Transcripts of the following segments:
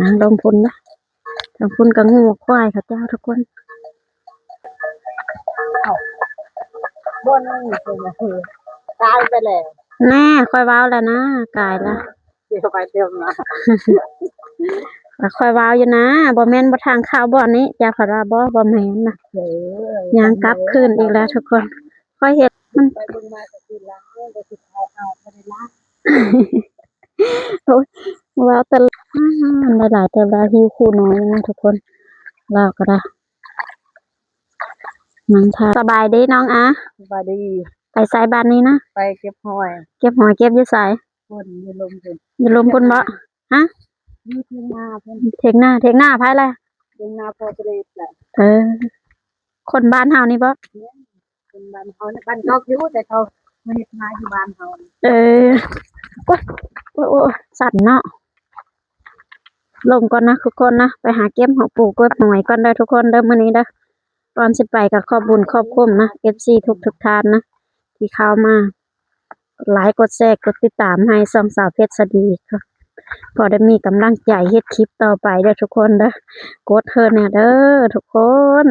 ນາງລົງພຸ້ນນະ ທາງພຸ້ນກໍງົວຄວາຍເຂົາເຈົ້າທຸກຄົນ. ບ່ອນນີ້ເພິ່ນນະຄືກາຍໄປແລ້ວ. ແນ່ ຂ້ອຍເວົ້າແລ້ວນະ ກາຍລະ ດຽວໄປດຽວມາ. ຂ້ອຍເວົ້າຢູ່ນະ ບໍ່ແມ່ນບໍ່ທາງເຂົ້າບ່ອນນີ້ ເຈົ້າ ຂ້ອຍວ່າບໍ່ ບໍ່ແມ່ນນະ. ເອີ ຍ່າງກັບຄືນອີກແລ້ວທຸກຄົນ. ຂ້ອຍເຫັນມັນ ໄປເບິ່ງມາກໍຄືລາວ ບໍ່ໄດ້ລາວ. ໂອ້ຍ ເວົ້າແຕ່ລາວ ຫຼາຍໆ ແຕ່ລາວຫິວຄູ່ນ້ອຍນະທຸກຄົນ ລາວກໍໄດ້. ນັ່ງຖ້າ ສະບາຍດີນ້ອງອາ. ສະບາຍດີ. ໄປໃສບາດນີ້ນະ? ໄປເກັບຫອຍ. ເກັບຫອຍ ເກັບຢູ່ໃສ? ພຸ້ນ ຢູ່ລຸ່ມພຸ້ນ. ຢູ່ລຸ່ມພຸ້ນບໍ? ຮະ? ຢູ່ຖຽງນາພຸ້ນ. ຖຽງນາ ຖຽງນາໃຜລະ? ຖຽງນາພໍ່ຕະເລດລະ. ເອີ ຄົນບ້ານເຮົານີ້ບໍ? ແມ່ນ ຄົນບ້ານເຮົາ ບ້ານກອກຢູ່ ແຕ່ເຂົາມາເຮັດນາຢູ່ບ້ານເຮົາ. ເອີ ໂອ້ຍ ໂອ້ຍ ໂອ້ຍ ສັ່ນເນາະ. ລົງກ່ອນນະທຸກຄົນນະ ໄປຫາເກັບຫອຍປູເກັບຫອຍກ່ອນເດີທຸກຄົນເດີ ມື້ນີ້ເດີ. ກ່ອນຊິໄປກໍຂອບບຸນຂອບຄຸນນະ ເອັຟຊີ ທຸກໆທ່ານນະ ທີ່ເຂົ້າມາ ກົດໄລກົດແຊ ກົດຕິດຕາມໃຫ້ຊ່ອງສາວເພັດສະດີ ພໍໄດ້ມີກຳລັງໃຈເຮັດຄລິບຕໍ່ໄປເດີທຸກຄົນເດີ. ກົດເຮີແນ່ເດີທຸກຄົນ.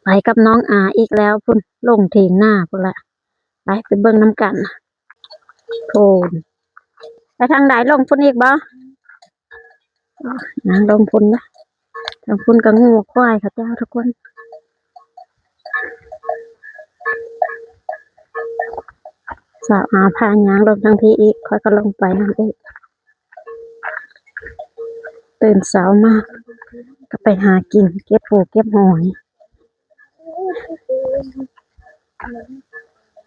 ໄປກັບນ້ອງອາອີກແລ້ວພຸ້ນ ລົງຖຽງນາພຸ້ນລະ. ໄປ ໄປເບິ່ງນຳກັນພຸ້ນ. ໄປທາງໃດ? ລົງພຸ້ນອີກບໍ? ນາງລົງພຸ້ນນະ ທາງພຸ້ນກໍງົວຄວາຍເຂົາເຈົ້າທຸກຄົນ. ສາວອາພາຍ່າງລົງທາງພີ້ອີກ ຂ້ອຍກໍລົງໄປນຳອີກ. ຕື່ນເຊົ້າມາກໍໄປຫາກິນ ເກັບປູເກັບຫອຍ.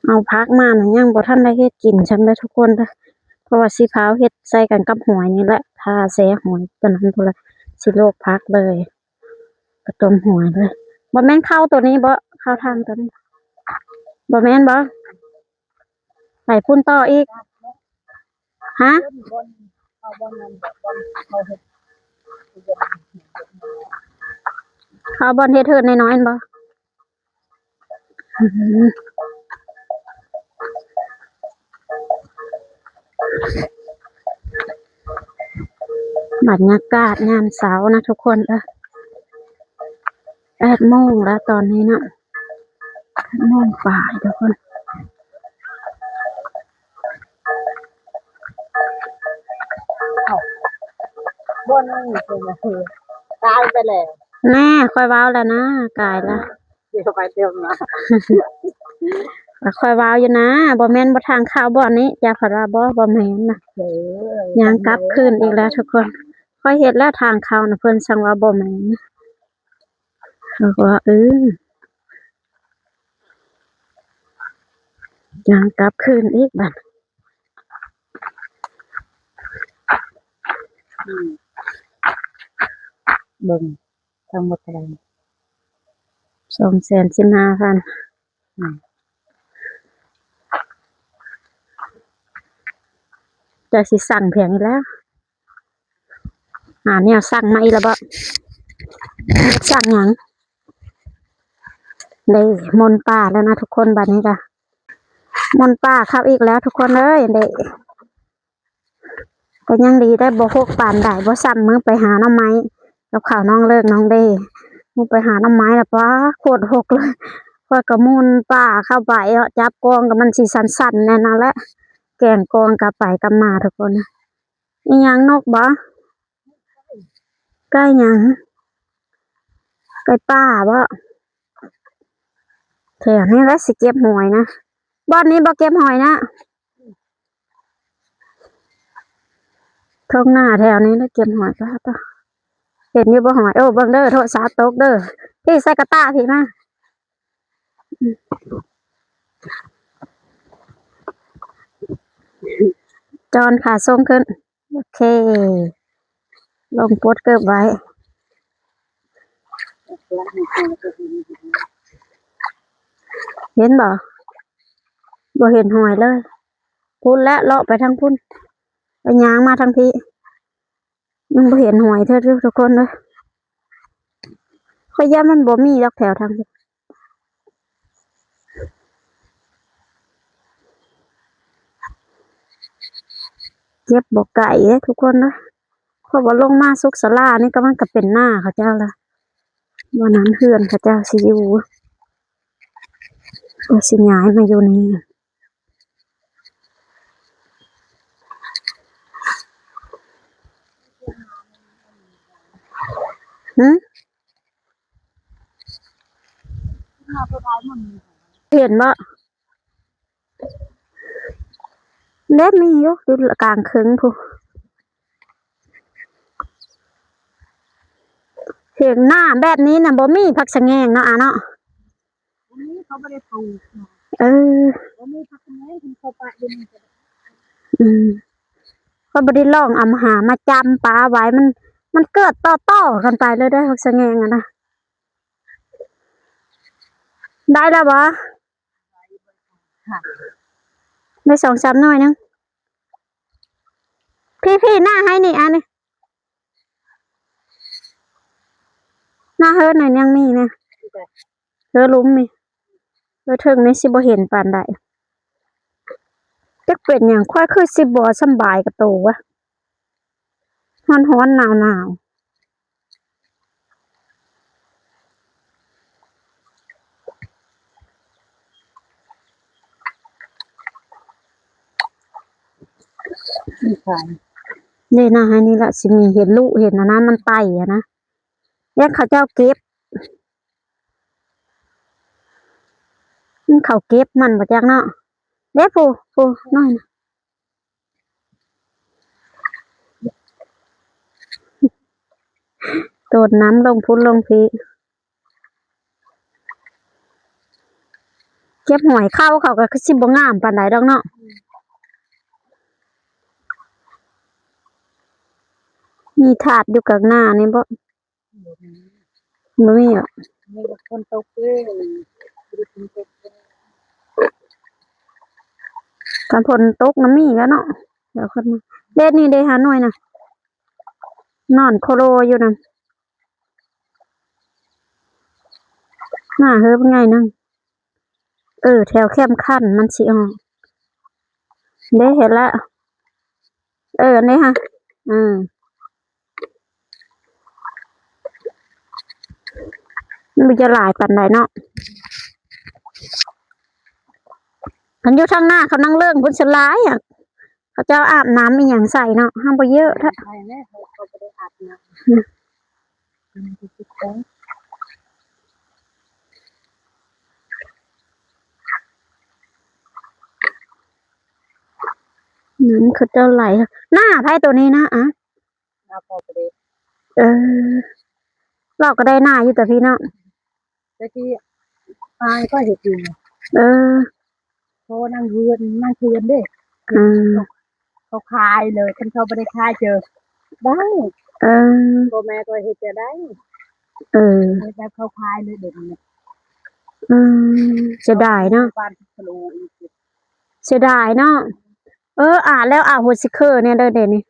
ເອົາຜັກມານະ ຍັງບໍ່ທັນໄດ້ເຮັດກິນຊ້ຳເດີທຸກຄົນເດີ ເພາະວ່າຊິພາວເຮັດໃສ່ກັນກັບຫອຍນີ້ແຫຼະ ຖ້າແຊ່ຫອຍຕົວນັ້ນພຸ້ນລະ ຊິລວກຜັກເລີຍ ກະຕົ້ມຫອຍເລີຍ. ບໍ່ແມ່ນເຂົ້າຕົວນີ້ບໍ? ເຂົ້າຖັງຕົວນີ້ ບໍ່ແມ່ນບໍ? ໄປພຸ້ນຕໍ່ອີກ. ຮະ? ເຂົ້າບ່ອນເຮັດເຮີດນ້ອຍໆ ແມ່ນບໍ່? ບັນຍາກາດຍາມເຊົ້ານະທຸກຄົນເອີຍ. ແປດໂມງແລ້ວຕອນນີ້ເນາະ. ໂມງປາຍທຸກຄົນ. ເອົ້າ ບ່ອນນີ້ເພິ່ນນະຄືກາຍໄປແລ້ວ. ແນ່ ຂ້ອຍເວົ້າແລ້ວນະ ກາຍລະ ດຽວໄປດຽວມາ. ຂ້ອຍເວົ້າຢູ່ນະ ບໍ່ແມ່ນບໍ່ທາງເຂົ້າບ່ອນນີ້ ເຈົ້າ ຂ້ອຍວ່າບໍ່ ບໍ່ແມ່ນນະ. ເອີ ຍ່າງກັບຄືນອີກແລ້ວທຸກຄົນ. ຂ້ອຍເຫັນແລ້ວທາງເຂົ້ານະ ເພິ່ນສັ່ງວ່າບໍ່ແມ່ນ. ເຂົາກໍວ່າ ເອີ ຍ່າງກັບຄືນອີກບາດ. ອືມ ເບິ່ງທັງໝົດເທົ່າໃດ? ສອງແສນສິບຫ້າພັນ. ອືມ ຈັກຊິສັ່ງແພງອີກແລ້ວ. ຫາແນວສັ່ງມາອີກແລ້ວບໍ? ສັ່ງຫຍັງ? ໄດ້ມົນປ່າແລ້ວນະທຸກຄົນ ບາດນີ້ກະມົນປ່າເຂົ້າອີກແລ້ວທຸກຄົນເອີຍ. ໄດ້ ກໍຍັງດີໄດ້ບໍ່ຮົກປານໃດ ບໍ່ສ່ຳມື້ໄປຫາໜໍ່ໄມ້ກັບເຂົາ ນ້ອງເລີກ ນ້ອງເດ ມື້ໄປຫາໜໍ່ໄມ້ລະ ປາ ໂຄດຮົກເລີຍ. ຂ້ອຍກໍໝຸ່ນປ່າເຂົ້າໄປເນາະ ຈັບກ້ອງກໍມັນຊິສັ່ນໆ ແນວນັ້ນແຫຼະ ແກ່ງກ້ອງກັບໄປກັບມາທຸກຄົນ. ອີຫຍັງ ນົກບໍ? ໄກ່ຫຍັງ? ໄກ່ປ່າບໍ? ແຖວນີ້ແຫຼະຊິເກັບຫອຍນະ. ບ່ອນນີ້ບໍ່ເກັບຫອຍນະ? ທົ່ງນາແຖວນີ້ແຫຼະເກັບຫອຍ. ປາດ ເຫັນຢູ່ບໍ່ຫອຍ? ໂອ້ ເບິ່ງເດີ ໂທລະສັບຕົກເດີ. ພີ້ ໃສ່ກະຕະພີ້ມາ. ຈອນຂາສົ່ງຂຶ້ນ. ໂອເຄ ລົງປົດເກີບໄວ້. ເຫັນບໍ່? ບໍ່ເຫັນຫອຍເລີຍ. ພຸ້ນແຫຼະ ເລາະໄປທາງພຸ້ນ ໄປຍ່າງມາທາງພີ້. ມັນບໍ່ເຫັນຫອຍເທື່ອທຸກຄົນເອີຍ. ຂ້ອຍຢ້ານມັນບໍ່ມີດອກແຖວທາງພີ້. ເກັບບໍ່ໄກເດ້ທຸກຄົນເດີ ເພາະວ່າລົງມາສຸກສາລານີ້ກໍ ມັນກໍເປັນນາເຂົາເຈົ້າລະ ບໍ່ນັ້ນເຮືອນເຂົາເຈົ້າຊິຢູ່ ກໍຊິຍ້າຍມາຢູ່ນີ້. ຫື? ເຫັນບໍ່? ແບບມີຢູ່ ຢູ່ກາງເຄິ່ງພຸ້ນ. ເຖິງໜ້າແບບນີ້ນະ ບໍ່ມີຜັກສະແງງເນາະ ອາເນາະ. ອັນນີ້ເຂົາບໍ່ໄດ້ປູກເນາະ. ເອີ ບໍ່ມີຜັກສະແງງ ເພິ່ນເຂົ້າປະຢູ່ນີ້ກໍໄດ້. ອືມ ຂ້ອຍບໍ່ໄດ້ລອງເອົາມາຫາມາຈຳປາໄວ້ ມັນ ມັນເກີດຕໍ່ໆກັນໄປເລີຍເດ້ ຜັກສະແງງຫັ້ນນະ. ໄດ້ແລ້ວບໍ່? ໄດ້ສອງສາມໜ່ວຍໜຶ່ງ. ພີ້ໆ ໜ້າໃຫ້ນີ້ ອັນນີ້ ໜ້າເຮີນະ ຍັງມີນະ ເຮີລຸ່ມນີ້ ເຮີເທິງນີ້ຊິບໍ່ເຫັນປານໃດ. ຈັກເປັນຫຍັງ ຂ້ອຍຄືຊິບໍ່ສຳບາຍກັບໂຕວະ ຮ້ອນໆ ໜາວໆ. ນີ້ນະ ໃຫ້ນີ້ລະ ຊິມີເຫັນລຸເຫັນອັນນັ້ນມັນໄຕ່ຫັ້ນນະ ແລ້ວເຂົາເຈົ້າເກັບ ມັນເຂົາເກັບມັນບໍ່ຈັກເນາະ. ເດ້ ຜູ້ ຜູ້ນ້ອຍນະ ໂດດນ້ຳລົງພຸ້ນລົງພີ້. ເກັບຫອຍເຂົ້າເຂົາກໍຄືຊິບໍ່ງາມປານໃດດອກເນາະ. ມີທາດຢູ່ກາງໜ້ານີ້ບໍ່? ບໍ່ມີ ບໍ່ມີຫວາ? ມີແຕ່ຝົນຕົກເດ້ ບໍ່ໄດ້ຝົນຕົກເດ້. ຄັນຝົນຕົກນະມີແລ້ວເນາະ ແລ້ວຄ່ອຍມາ. ເດ ນີ້ເດ ຫາໜ່ວຍນະ ນອນໂຄໂລຢູ່ນະ. ໜ້າເຮີບໃຫຍ່ໜຶ່ງ. ເອີ ແຖວແຄມຂັນມັນຊິອອກເດ້ ເຫັນລະ. ເອີ ອັນນີ້ຫະ ອືມ ມັນບໍ່ຈະຫຼາຍປານໃດເນາະ. ຄັນຢູ່ທາງໜ້າເຂົານັ່ງເລີ້ງພຸ້ນສ່ວນຫຼາຍ ເຂົາເຈົ້າອາບນ້ຳອີ່ຫຍັງໃສ່ເນາະ ເຮົາບໍ່ເຢີະແທ້. ໃສ່ແລ້ວ ເຂົາ ເຂົາບໍ່ໄດ້ອາບນ້ຳ. ອືມ ອືມ ເຂົາເຈົ້າໄຫຼ ໜ້າໃຜໂຕນີ້ນະ ອາ? ໜ້າພໍ່ປະເດດ. ເອີ ລາວກໍໄດ້ໜ້າຢູ່ແຕ່ພີ້ເນາະ. ແຕ່ກີ້ອ້າຍຂ້ອຍເຮັດຢູ່. ເອີ ເພາະວ່ານັ່ງເຮືອນ ນັ່ງເຮືອນເດ້. ອືມ ເຂົາຂາຍເລີຍ ຄັນເຂົາບໍ່ໄດ້ຂາຍເຈີໄດ້. ເອີ ພໍ່ແມ່ຂ້ອຍເຮັດຈະໄດ້. ເອີ ເຮັດແບບເຂົາຂາຍເລີຍເດນີ້. ອືມ ເສຍດາຍເນາະ ບ້ານສະໂລອີກ. ເສຍດາຍເນາະ. ເອີ ອາ ແລ້ວອາໂຫສິເຄີແດ່ເດີເດນີ້.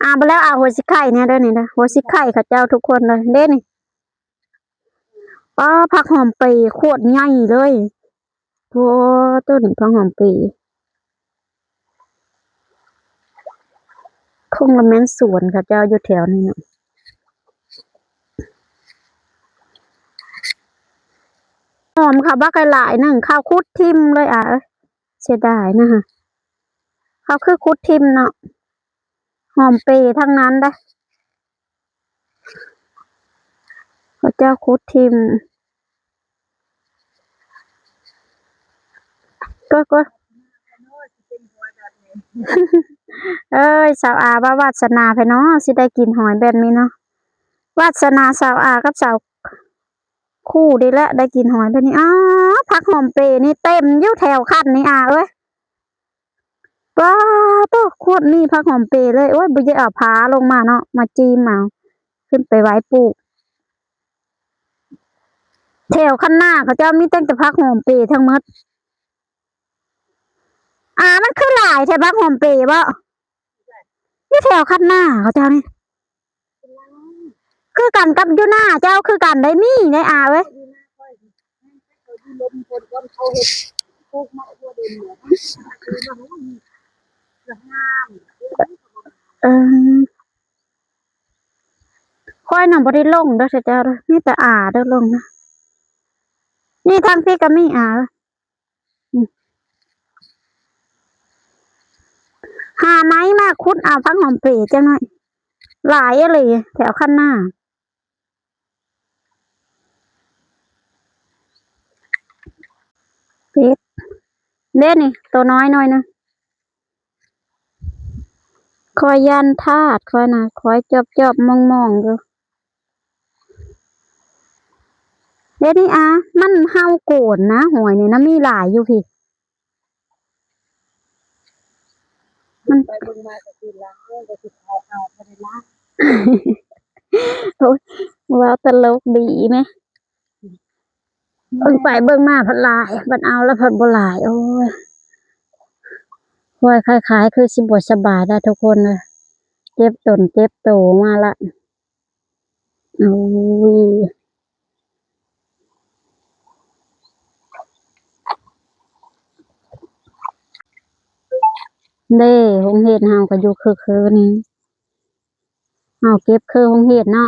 ອາ ບໍ່ແລ້ວອາໂຫສິໄຄແດ່ເດີນີ້ເດີ ໂຫສິໄຄເຂົາເຈົ້າທຸກຄົນເລີຍເດນີ້. ປ້າ ຜັກຫອມເປໂຄດໃຫຍ່ເລີຍ. ໂອ້ ໂຕນີ້ຜັກຫອມເປ ຄົງລະແມ່ນສວນເຂົາເຈົ້າຢູ່ແຖວນີ້ເນາະ. ຫອມເຂົາບັກຫຼາຍໜຶ່ງ ເຂົາຂຸດຖິ້ມເລີຍອາເອີຍ. ເສຍດາຍນະ ເຂົາຄືຂຸດຖິ້ມເນາະ. ຫອມເປທັງນັ້ນເດ້ ເຂົາເຈົ້າຂຸດຖິ້ມ. ກໍ ກໍ ເອີຍ ສາວອາວ່າ ວາດສະໜາໃຜນໍຊິໄດ້ກິນຫອຍແບບນີ້ເນາະ. ວາດສະໜາສາວອາກັບສາວ ຄູ່ນີ້ແຫຼະໄດ້ກິນຫອຍແບບນີ້. ອ້າ ຜັກຫອມເປນີ້ເຕັມຢູ່ແຖວຄັນນີ້ອາເອີຍ. ປ້າໂຕ ໂຄດມີຜັກຫອມເປເລີຍ. ໂອ້ຍ ບໍ່ຢາກເອົາພາລົງມາເນາະ ມາຈີມເອົາ ຂຶ້ນໄປໄວ້ປູກ. ແຖວຄັນນາເຂົາເຈົ້າມີຕັ້ງແຕ່ຜັກຫອມເປທັງໝົດ. ອາ ມັນຄືຫຼາຍແທ້ ຜັກຫອມເປບໍ? ຢູ່ແຖວຄັນນາເຂົາເຈົ້ານີ້ຄືກັນກັບຢູ່ໜ້າເຈົ້າຄືກັນໄດ໋ ມີໄດ໋ອາເອີຍ. ຢູ່ນາຂ້ອຍ ຢູ່ລົມຄົນກ່ອນເຂົາເຮັດ ເອີ ຂ້ອຍນະບໍ່ໄດ້ລົງເດີ ເຈົ້າເດີ ມີແຕ່ອາເດີລົງນະ. ນີ້ທາງພີ້ກໍມີອາ. ຫາໄມ້ມາຂຸດເອົາຜັກຫອມເປຈັກໜ້ອຍ ຫຼາຍອີ່ຫຼີແຖວຄັນນາ. ເປັດ ເດ້ນີ້ ໂຕນ້ອຍໜ້ອຍໜຶ່ງ. ຂ້ອຍຢ້ານທາດ ຂ້ອຍນະ ຂ້ອຍຈອບໆມອງໆຢູ່. ເດນີ້ອາ ມັນເຫົ່າໂກນນະ ຫອຍນີ້ນະ ມີຫຼາຍຢູ່ພີ້. ມັນ ໄປເບິ່ງມາກໍຄືລາວ ກໍຄືເອົາ ເອົາບໍ່ໄດ້ລາວ. ໂອ້ຍ ເວົ້າຕະຫຼົກດີແມ. ເບິ່ງໄປເບິ່ງມາພັດຫຼາຍ ບັດເອົາແລ້ວພັດບໍ່ຫຼາຍ. ໂອ້ຍ ໂອ້ຍ ຂາຍໆ ຄືຊິບໍ່ສະບາຍແລ້ວທຸກຄົນເອີຍ ເຈັບຕົນເຈັບໂຕມາລະ. ໂອ້ຍ ເດ້ ໂຮງຮຽນເຮົາກໍຢູ່ເຄີໆ ນີ້ ເຮົາເກັບເຄືໂຮງຮຽນເນາະ.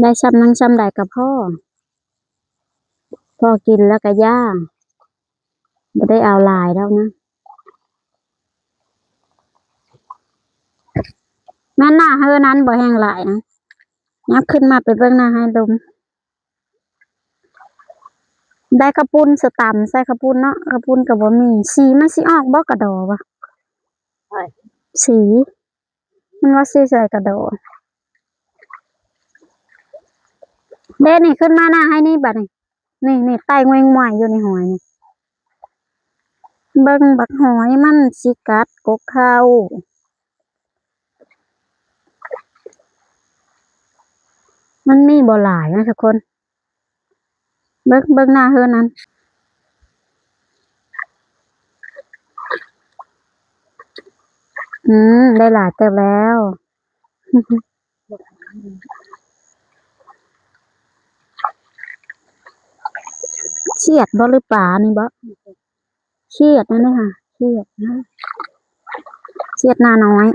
ໄດ້ຊ່ຳນັ້ນຊ່ຳໃດກໍພໍ ພໍກິນແລ້ວກໍຢ່າ ບໍ່ໄດ້ເອົາຫຼາຍດອກນະ. ແມ່ນໜ້າເຮືອນັ້ນບໍ່ແຮງຫຼາຍນະ. ຍັບຂຶ້ນມາໄປເບິ່ງໜ້າໄຮ່ລົມ. ໄດ້ເຂົ້າປຸ້ນສະຕຳ ໃສ່ເຂົ້າປຸ້ນເນາະ ເຂົ້າປຸ້ນກໍບໍ່ມີ. ສີມັນຊິອອກບໍ່ກະດໍວະ? ສີ ມັນວ່າຊິໃສ່ກະດໍ. ເດ້ນີ້ ຂຶ້ນມາໜ້າໃຫ້ນີ້ບັດນີ້. ນີ້ ນີ້ ໄຕ່ງວຍໆຢູ່ໃນຫອຍນີ້. ເບິ່ງບັກຫອຍມັນຊິກັດກົກເຂົ້າ. ມັນມີບໍ່ຫຼາຍນະທຸກຄົນ. ເບິ່ງ ເບິ່ງໜ້າເຮືອນັ້ນ. ອືມ ໄດ້ຫຼາຍເຕີບແລ້ວ. ຂຽດບໍ່ ຫຼືປານີ້ບໍ່? ຂຽດນັ້ນເດ້ຫາ ຂຽດນະ ຂຽດໜ້ານ້ອຍ.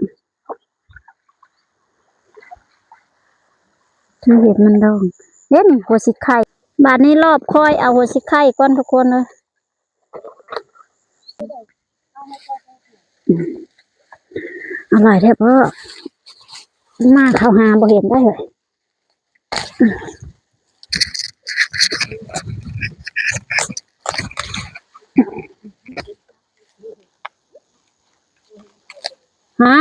ມາເຫັນມັນດອງ ເຫັນຫົວສີໄຂ່. ບາດນີ້ລອບຂ້ອຍເອົາຫົວສີໄຂ່ກ່ອນທຸກຄົນເອີຍ. ອະໄລແທ້ພໍ່ ມາເຂົ້າຫາບໍ່ເຫັນໄດ້ເຮີ້ຍ. ຮະ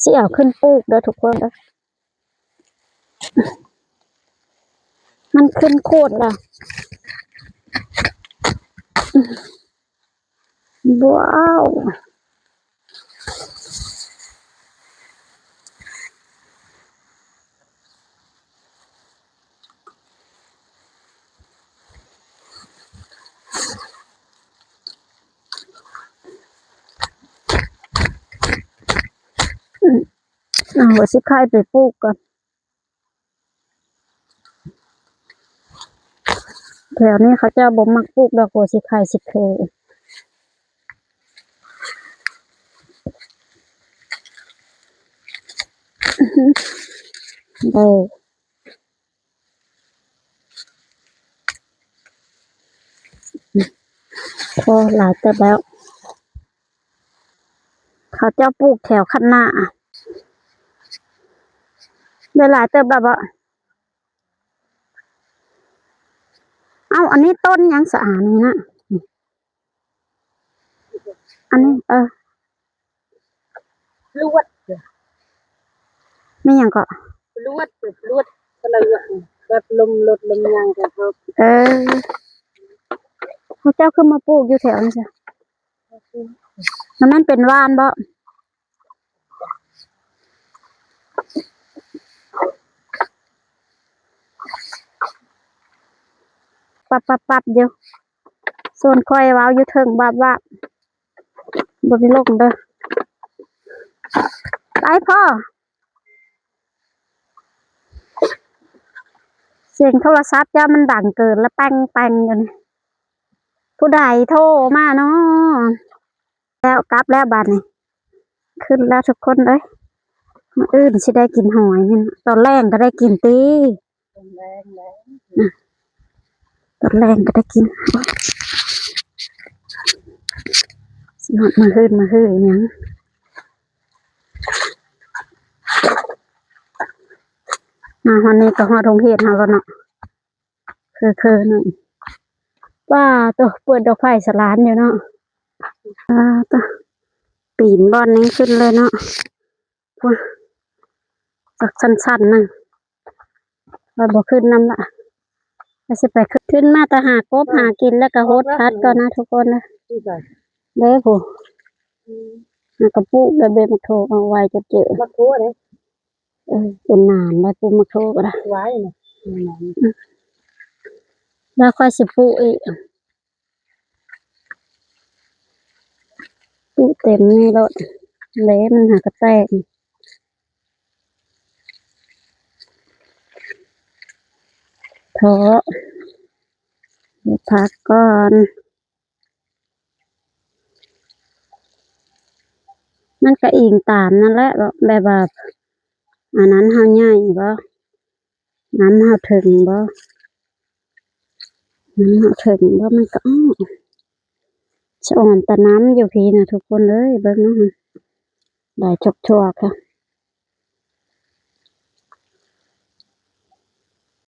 ຊິເອົາຂຶ້ນປູກເດີທຸກຄົນເດີ. ມັນຂຶ້ນໂຄດລະ ວ້າວ. ເອົາຫົວສີໄຂ່ໄປປູກກ່ອນ. ແຖວນີ້ເຂົາເຈົ້າບໍ່ມັກປູກດອກ ຫົວສີໄຂ່ສີເຂີ. ເອີ ພໍຫຼາຍເຕີບແລ້ວ. ເຂົາເຈົ້າປູກແຖວຄັນນາ ໄດ້ຫຼາຍເຕີບແລ້ວບໍ? ເອົ້າ ອັນນີ້ຕົ້ນຫຍັງສະອານີ້ນະ? ອັນນີ້ ເອີ ລວດ ແມ່ນຫຍັງເກາະ? ລວດ ລວດ ແບບລົມລົດລົມຫຍັງກໍ ເອີ ເຂົາເຈົ້າຄືມາປູກຢູ່ແຖວນີ້ຊະ? ແລ້ວມັນເປັນຫວ່ານບໍ? ປັບໆໆຢູ່ ສ່ວນຂ້ອຍເວົ້າຢູ່ເທິງວາບໆ ບໍ່ໄດ້ລົງເດີ. ໄປພໍ່. ສ ສຽງໂທລະສັບເຈົ້າມັນດັງເກີນ ລະແປ້ງໆຢູ່ນີ້ ຜູ້ໃດໂທມາເນາະ? ແລ້ວ ກັບແລ້ວບາດນີ້ ຂຶ້ນແລ້ວທຸກຄົນເອີຍ ມື້ອື່ນຊິໄດ້ກິນຫອຍນີ້ ຕອນແລງກໍໄດ້ກິນຕິ ຕອນແລງແລ້ວ ຕອນແລງກໍໄດ້ກິນ ຊິຮອດມື້ຮືນມື້ຮືອີຫຍັງ ມາຮອດນີ້ກໍຮອດໂຮງຮຽນເຮົາແລ້ວເນາະ ຄືໆໜຶ່ງ ວ້າໂຕ ເປີດດອກໄຟສະຫຼານຢູ່ເນາະ ວ້າໂຕ ປີນບ່ອນນີ້ຂຶ້ນເລີຍເນາະ ວ້າ ຈັກຊັ້ນໆໜຶ່ງ ຂ້ອຍບໍ່ຂຶ້ນນຳລະ ຂ້ອຍຊິໄປຂຶ້ນ ຂຶ້ນມາແຕ່ຫາກົບຫາກິນ ແລ້ວກໍຫົດຜັກກ່ອນນະທຸກຄົນເດີ ເດີຜູ້ ອືມ ມັນກໍປູກໄດ້ເບັດໝາກໂທ ເອົາໄວ້ຈົນເຈີ ໝາກໂທເດ້ ເອີ ເປັນນານໄດ້ປູກໝາກໂທກໍໄດ້ ໄວ້ນະ ອືມ ແລ້ວຂ້ອຍຊິປູກອີກ ປູກເຕັມນີ້ໂລດ ເດ້ ມັນຫາກະແຕກ ເທາະ ເຮັດຜັກກ່ອນ ມັນກະອີງຕາມນັ້ນແຫຼະ ແບບວ່າ ອັນນັ້ນເຮົາໃຫຍ່ບໍ່ ນ້ຳເຮົາເຖິງບໍ່ ນ້ຳເຮົາເຖິງບໍ່ ມັນກໍອອກ ສະອອນຕານ້ຳຢູ່ພີ້ນະທຸກຄົນເອີຍ ເບິ່ງເນາະ ໄດ້ຈອກໆ ເອີ